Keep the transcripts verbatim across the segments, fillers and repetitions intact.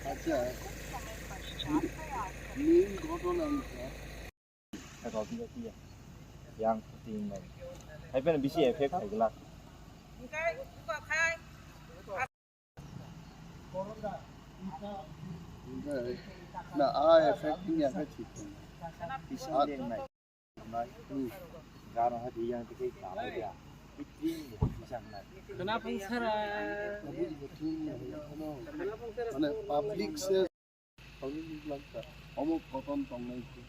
Acha, main ghotona wngkha. Yang puting nai. Hai pen bisi effect hai glak. Na, a effect ni ya ka thik. Bisi yang nai. Nai. Hmm. Garo hai yang tikai kama dia. Puting ni bisa nai. Kenapa sara? Mane public se Omo koton tongnai se.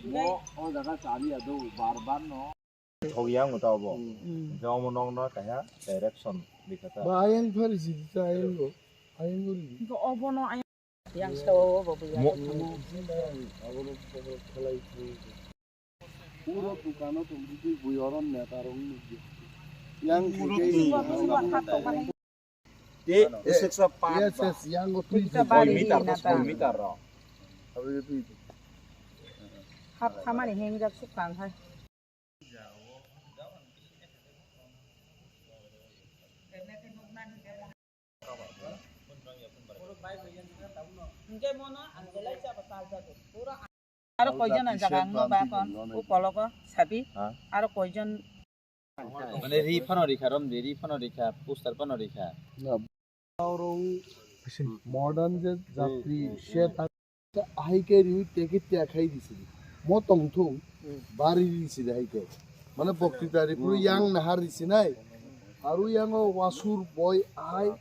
Mo o jaga chari ado bar bar no. Thok yang uta obo. Hmm. Hingke omo nokno kaisa direction bikha ta. Ba ayang phari si ta ayang go. Ayang go ri. Hingke obono ayang. Yang sao bo bo ya. Mo- Uro dukano tongdi bui oro neta rok nukdi. Yang khe Te six pa. Yes, yes, yang go twi. Koi meter, koi meter ro. Hap khamani heng jak suk kang hai. Aro koijon ang jaga ang no ba kon u kologo sabi. Ha? Aro koijon. Mane ri phano rikha, romdi ri phano rikha, poster phano rikha. Na, modern je jatri se ta hai ke ri te ke te khai disi. Mo tong thung bari disi hai ke. Mane bokti tari puru yang nahar disi nai. Aru yang o wasur boy hai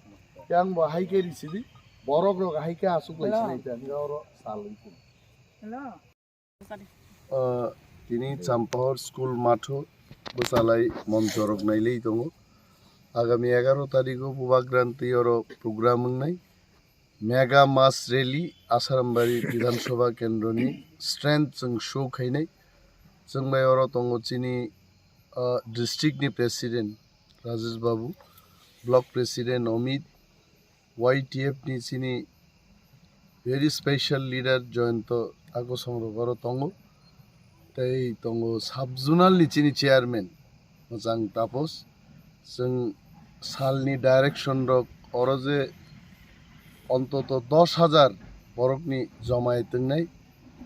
yang bo hai ke disi di. Borok rok hai ke asuk lai sinai ta oro salung. Hello. Ah, tini Champahor school matho bwchalai monchorok nailai tongo. Agami egaroh tarikgo Bubagra twi oro program wngnai. Mega mass rally Asarambari Bidhan Sabha kendroni strength chwng show khainai. Chwng bai oro tongo chini, ah, district ni president Rajesh Babu, block president Amit, Y T F ni chini very special leader Jayanta Akosong rok oro tongo. Tei tongo sub zonal ni chini chairman Mwchang Tapos. Chwng salni direction rok oro je ontoto dos hajar borokni jomai tongnai,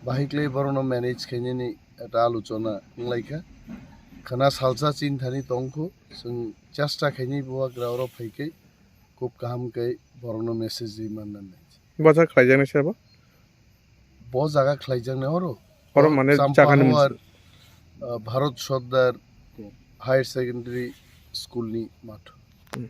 bahai khlai borokno manage khainani eta alochona wnglaikha. Khwna salsa chinthani tongkho, chwng chesta khainai bubagra oro phaikhai. Khub kaham khe borokno message rwi manna nai. Bo ja khlaijaknai se bo? Bo jaga khlaijaknai oro. Oro mane Champahor, jaga ni mwnwi. Ah, Bharat Sardar Higher Secondary School ni matho. Hmm.